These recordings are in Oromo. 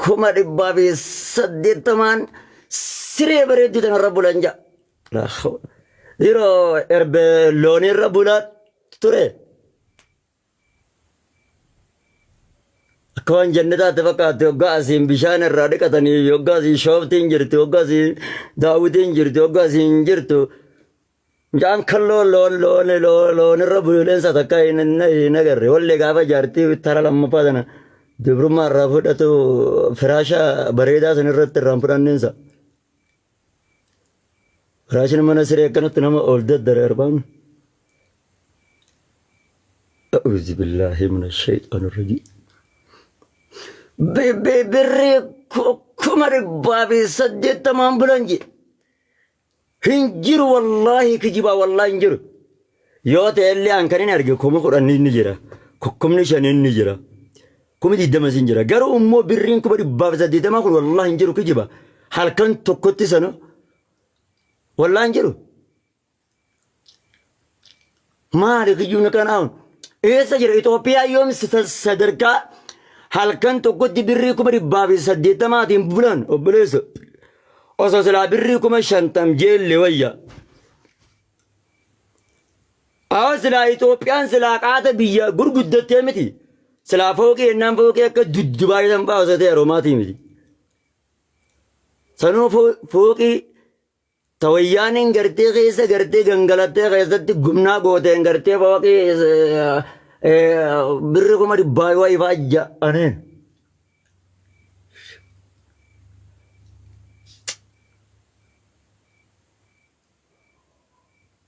180,000n siree bareedduu tanarra bulan ja'a. Yeroo erbe loonirra bulaa ture. Akka waan jannataatti fakkaatti hoggaa asiin bishaan irraa dhiqatanii hoggaa asiin shooftiin jirti hoggaa asiin daawwitiin jirti hoggaa asiin jirtu. Mucaan kalloo loon loon loon loonirra buleensa takka hin agarre. Wallee gaafa jaartii tara lammaffaa sana dubrummaa irraa fudhatu firaasha bareedaa san irratti irraan fudhanneensa. Firaashin mana siree akkanatti nama ol daddare arbaan. A'uuzu billaahi mina shayxaan rajiim. Birrii 180,000n bulan jedhe. Hin jiru wallaahi kijibaa wallaahi hin jiru. Yoo ta'e illee an kan hin arge 10,000 ni jira. 5,000 ni jira. 20,000 sin jira. Garuu immoo birriin 180,000 kun wallaahi hin jiru kijiba. Halkan tokkotti sana wallaahi hin jiru. Maali kiyyuun akkanaa kun? Eessa jira Itoophiyaa yoom sadarkaa halkan tokkotti birrii 180,000n bulan obboleessa. Osoo silaa birrii 50,000 jeelle wayya. Awwa silaa Itoophiyaan silaa qaata biyya gurguddattee miti. Silaa fooqii ennaan fooqii akka Dubaay san fa'aa osoo ta'e Roomaatii miti. Sanuu fooqii Ta wayyaaneen gartee keessa gartee gangalattee keessatti gumnaa gooteen gartee fooqii birri 100,000 wayii fa'aa ja'aneen.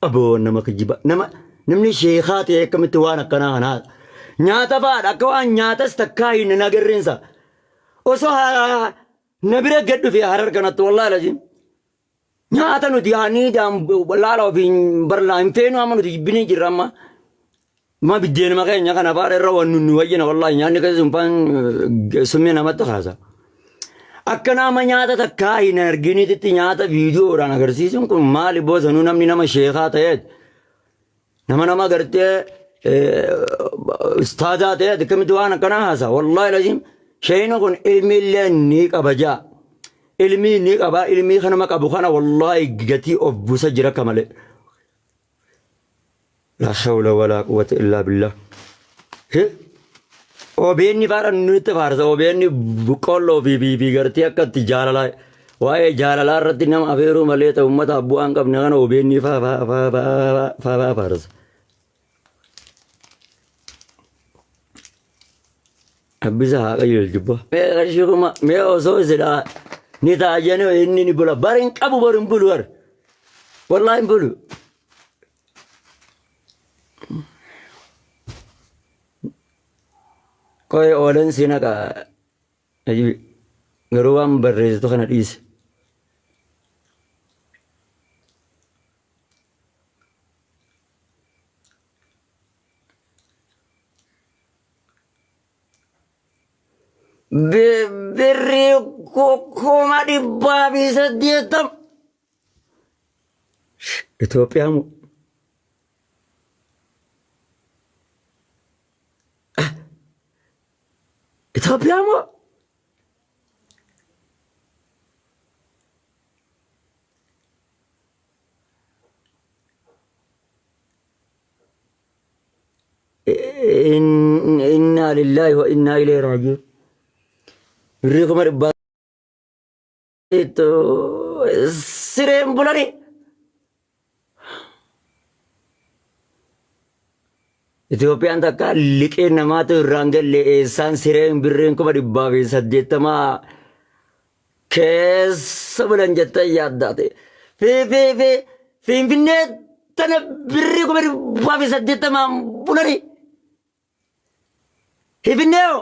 Aboo nama kijiba nama namni sheekaa ta'e akkamitti waan akkanaa kanaa nyaata fa'aadha akka waan nyaatas takkaa hin agarreensa osoo na bira gad dhufe harar kanatti wallaahi laziim nyaata nuti yaanii laala ofiin barlaa hin feenu amma nuti jibbinee jirra amma ma biddeenuma keenya kana faadha irra waan nu wayyina wallaahi nyaanni keessa sun faan summii namatti kaasa. Akka nama nyaata takkaa hin arginitti nyaata viidiyoodhaan agarsiisuun kun maali boosanuu namni nama sheekaa ta'eet Nama nama gartee ustaazaa ta'e akkamitti waan akkanaa haasa. Wallaahi laziim sheeyni kun ilmi illee ni qaba jaa. Ilmii ni qaba ilmii kanama qabu kana wallaahi gatii of busa jira akka malee. La hawla walaa quwwata illaa billah. OBN faadha nutti faarsa. OBN boqqoolloo fi fi fi gartee akka itti jaalalaa waa'ee jaalalaa irratti nama afeeruu malee ta'u uummataaf bu'aa hin qabne kana OBN faa faa faa faa faa faa faarsa. Abbisa haa qayyol jibba. Mee qarshii kuma mee osoo silaa ni ta'a jedhanii inni ni bula. Bar hin qabu bar hin bulu bar. Wallaahi hin bulu. Qoy oolan si naqa. Garuu waan barreessitu kana dhiisi. Birrii 180,000. Itoophiyaa moo? Itoophiyaa moo? Innaa lillaahi wa innaa ilayhi raaji'uun. Birrii 100,000 sireen bulani. Itoophiyaan takka liqeen namaatu irraan galle eessaan sireen birriin 180,000 keessa bulan jettee yaaddaate. Fi fi fi Finfinnee tana birrii 180,000n bulani. Finfinnee hoo?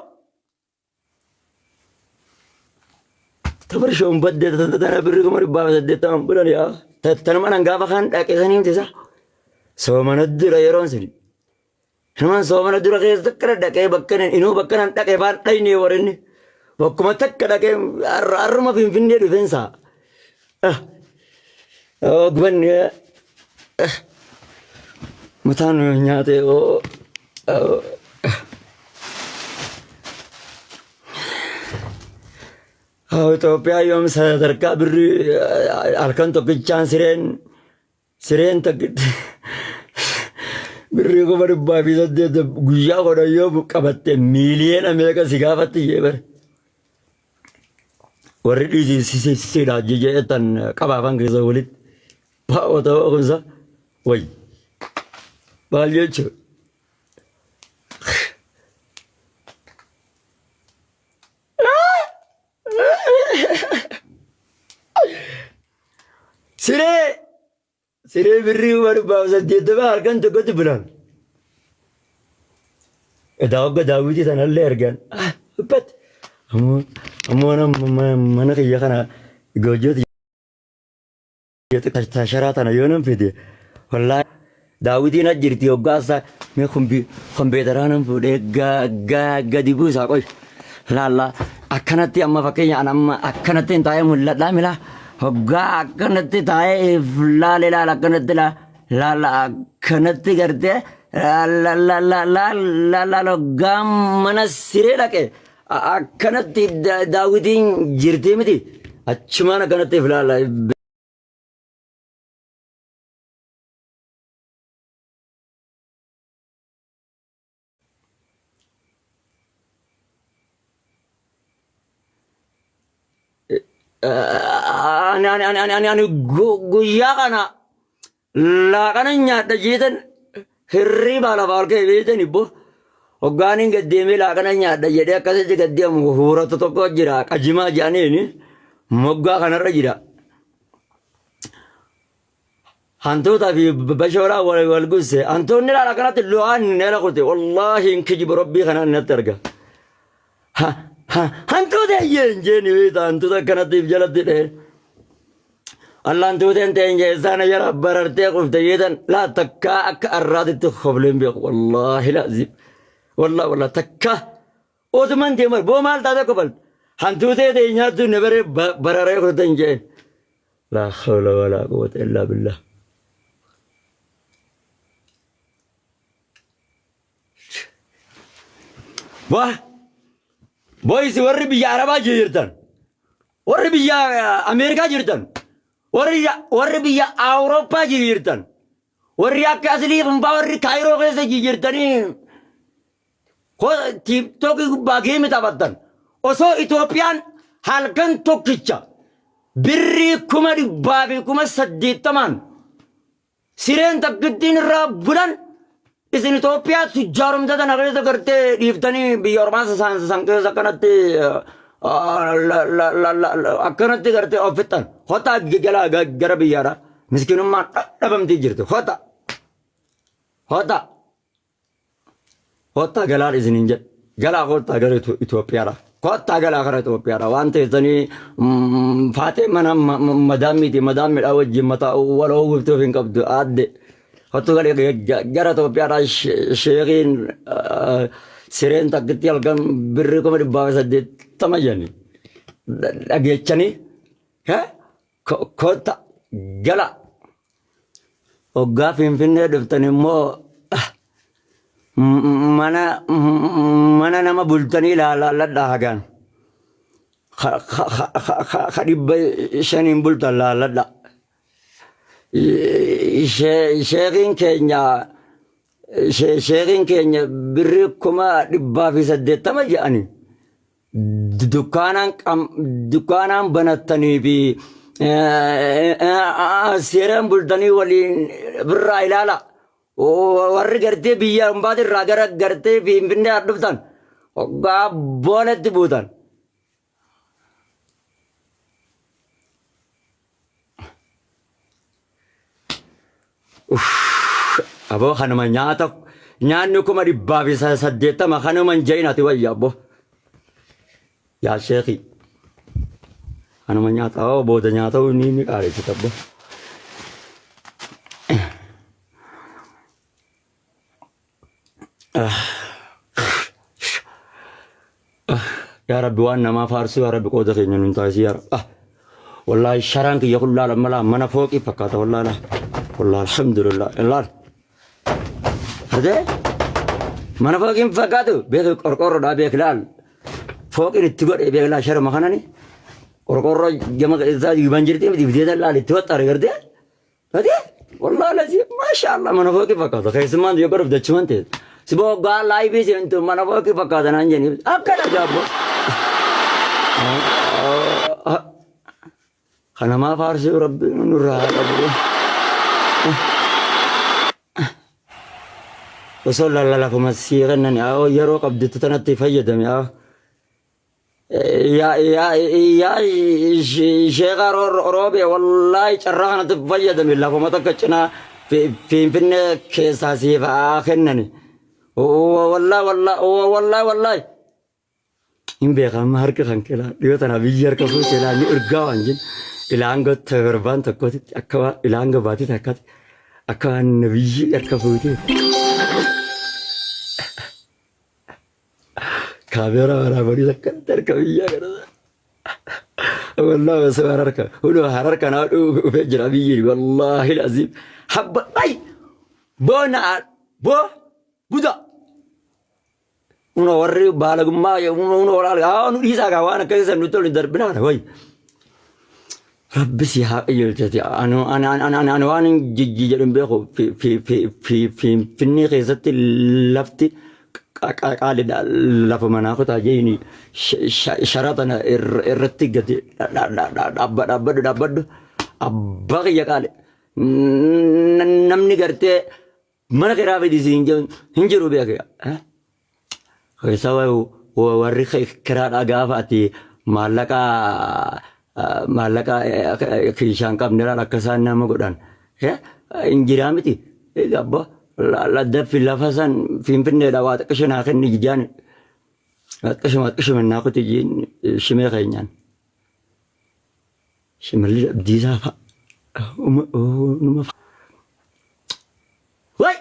Tabarshoon badde tana birrii 180,000n bulan yaa. Tanuma nan gaafa kan dhaqe sanii miti isaa. Soomana dura yeroon suni. Naman soomana dura keessa takka dhaqee bakka nan inuu bakka nan dhaqee faan dhaynee warinni. Bakkuma takka dhaqee har'uma Finfinnee dhufeensa. Gubanni mataan nyaatee oo. Itoophiyaa yoom sadarkaa birrii halkan tokkichaan sireen sireen tokkitti birrii 800,000 guyyaa 10 yoo qabatte miiliyoona meeqa si gaafatti jee bare. Warri dhiisii siidhaa jeetan qabaafan keessa walitti baa'ota kunsa wayi. Maal jechuudha? Siree siree birrii 880,000 halkan tokkotti bulan. Edaa hogga daawwitii sanallee argan. Uffat. Ammoo ammoo mana kiyya kana goojjooti Tasharaa tana yoo nan fide wallaahi daawwitiin as jirti hoggaa isaa mee kompiitaraa nan fuudhee gadi buusaa qoy laallaa akkanatti amma fakkeenya an amma akkanatti hin taa'ee mul'adhaa mila hoggaa akkanatti taa'ee if laale laala akkanatti laala akkanatti gartee laala hoggaa mana siree dhaqe akkanatti daawwitiin jirtii miti achumaan akkanatti if laala. Ani ani ani ani ani ani guyyaa kana laaqana nyaadha jeetan hirriibaa lafaa ol ka'e beektan ibbo hoggaaniin gad deemee laaqana nyaadha jedhee akkasitti gad deemu huurata tokko jira qajimaa jedhaniini moggaa kanarra jira. Hantuutaa fi bashooraa wal wal gusse hantuunni laala kanatti lo'aan neela kute wallaahi hin kijibu rabbii kanaan natti arga. Hantuuta iyyee hin jeeni beekta hantuuta akkanatti if jalatti dhee. Allaan tuuteen ta'een keessaa na jala barartee qufte jeetan laa takkaa akka arraatitti kofleen beeku wallaahi laazim. Wallaahi wallaahi takkaa otuman deeman boo maal taate kofal hantuutee ta'e nyaattu na baree bararee kufte hin jeen. Laa hawla walaa quwwata illaa billah. Wah! Boys warri biyya Arabaa jirtan, warri biyya Ameerikaa jirtan, warri biyya Awurooppaa jirtan, warri akka aslii kunfaa warri Kaayiroo keessa jirtanii tiiktookii gubbaa geemi taphattan osoo Itoophiyaan halkan tokkicha birrii 880,000n Sireen takkittiin irraa bulan isin Itoophiyaa tujjaarumta tana keessa gartee dhiiftanii biyya ormaa san san keessa akkanatti akkanatti gartee of fixxan. Hota galaa gara biyyaadha. Miskinummaan dhabamtii jirti. Hota. Hota. Kottaa galaan isiniin jedhe. Galaa kottaa gara Itoophiyaadha. Kottaa galaa gara Itoophiyaadha. Waan teessanii faaxee mana madaammiiti madaammiidha wajjin mataa wal oowwiftuuf hin qabdu aadde. Kottu galee gara Itoophiyaadha sheekiin sireen takkitti halkan birrii 880,000 jedhani dhageechanii kotta gala. Hoggaa Finfinnee dhuftan immoo mana mana nama bultanii ilaalladhaa hagaan. Ka 500n bultan laalladha. Sheekiin keenya sheekiin keenya birrii 880,000 jedhanii. Dukkaanaan dukkaanaan banattanii fi seeraan bultanii waliin birraa ilaala. Warri gartee biyya hambaati irraa gara gartee Finfinnee as dhuftan hoggaa booletti buutan. Aboo kanuma nyaata nyaanni 880,000 kanuma hin jedhin ati wayya abbo. Yaa sheekii kanuma nyaata oo booda nyaata ni ni qaalessita abbo. Yaa Rabbi waan namaa faarsuu yaa Rabbi qooda keenya nun taasisi yaa Rabbi. Ah, wallaahi sharaan kiyya kun laala malaa mana fooqii fakkaata wallaahi laa. Wallaahi alhamdulillah laal. Argee mana fooqiin fakkaatu beeki qorqoorroodhaa beeki laal. Fooqiin itti godhe beeki laal sharuma kanani. Qorqorroo gama keessaa diiban jirti miti bitee laal itti waxxare gartee. Ati wallahi lazi maashaallah mana fooqii fakkaata. Keessummaan yoo godhuuf dachuman ta'e. Si boggaa laayivii seentu mana fooqii fakkaata naan jedhanii akka dhagaabbo. Kanamaa faarsuu rabbi nurraa haa qabu. Osoo lallalafuma sii kennan yeroo qabdutti tanatti fayyadame. Yaa yaa yaa sheekha roobee wallaahi carraa kanatti fayyadame lafuma takka cinaa finfinnee keessaa siif haa kennani. Wallaahi wallaahi wallaahi wallaahi. Hin beekama harka kan kelaa dhiyoo tana biyyi harka fuute ilaa ni urgaa waan jennu ilaa hanga torbaan tokkootitti akka waan ilaa hanga baatii takkaatti akka waan biyyi harka fuute. Kaameeraa waraabanii akkanatti harka biyyaa kana. Wallaahi osoo harka hunoo harka naa dhufee jira biyyi wallaahi aziim habba ay boona boo guda. Hunoo warri baalagummaa hunoo walaal haa nu dhiisaa gaa waan akkasii san nutti ol hin darbinaa wayi. Rabbi si haa qajeelchati. Ani ani ani ani ani waan jijji jedhu hin beeku. Finfinnee keessatti lafti qaalidha. Lafa manaa kutaa jeeni shara tana irratti gadi dhaabbadhu dhaabbadhu. Abbaa kiyya qaali. Namni gartee mana kiraa fidi siin hin jiru beeke. Keessa warri kiraadhaa gaafa ati maallaqa maallaqa kiishaan qabneraan akka isaan nama godhan hin jiraa miti. Abbo laddaffi lafa san finfinneedha waa xiqqisho naa kenni jijaan xiqqishuma xiqqishuma naa kuti jiin shimee keenyaan. Shimalli Abdiisaa fa'a. Numa fa'a. Way!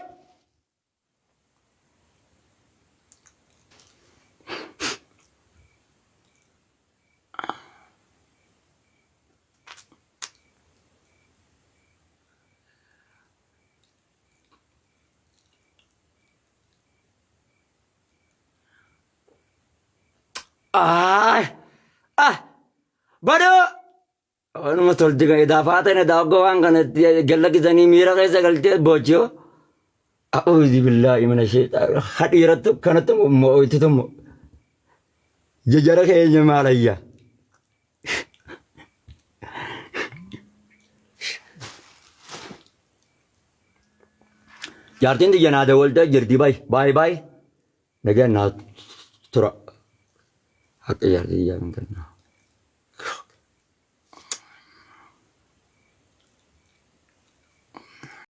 Ah! Ah! Badoo! Waanuma tolti kan edaa faatan edaa ogga waan kana gallakisanii miira keessa galtee boojjoo. A'uuzu billaahi mina sheexaan hadhiirattu kanatti mo'oytutu mo. Jajara keenya maalayya. Jaartiin tiyya naa dawwaltee jirti baay baay baay. Nagaan naa tura. Haqa jaartii tiyyaa kan kennaa.